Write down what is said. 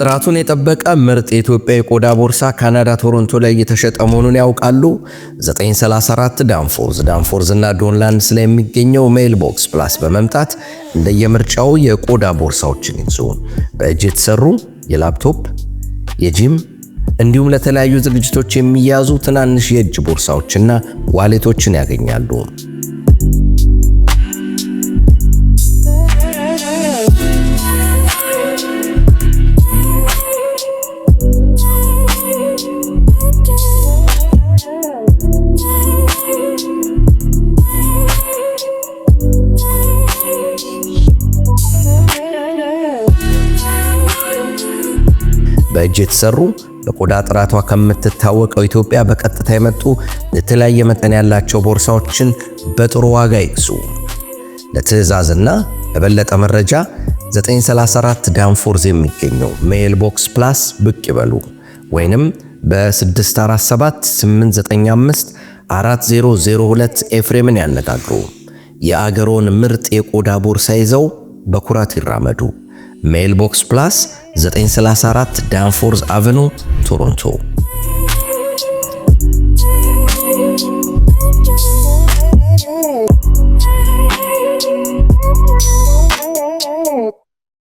ጥራቱን የጠበቀ ምርጥ የኢትዮጵያ የቆዳ ቦርሳ ካናዳ ቶሮንቶ ላይ እየተሸጠ መሆኑን ያውቃሉ? 934 ዳንፎርዝ፣ ዳንፎርዝ እና ዶንላንድስ ላይ የሚገኘው ሜይልቦክስ ፕላስ በመምጣት እንደየምርጫው የቆዳ ቦርሳዎችን ይግዙ። በእጅ የተሰሩ የላፕቶፕ፣ የጂም እንዲሁም ለተለያዩ ዝግጅቶች የሚያዙ ትናንሽ የእጅ ቦርሳዎችና wallet ኦችን ያገኛሉ። በእጅ የተሰሩ፣ በቆዳ ጥራቷ ከምትታወቀው ኢትዮጵያ በቀጥታ የመጡ የተለያየ መጠን ያላቸው ቦርሳዎችን በጥሩ ዋጋ ይግዙ። ለትዕዛዝና ለበለጠ መረጃ 934 ዳንፎርዝ የሚገኘው ሜይልቦክስ ፕላስ ብቅ ይበሉ ወይንም በ647 895 4002 ኤፍሬምን ያነጋግሩ። የአገሮን ምርጥ የቆዳ ቦርሳ ይዘው በኩራት ይራመዱ። ሜይልቦክስ ፕላስ፣ 934 ዳንፎርዝ አቨኑ፣ ቶሮንቶ።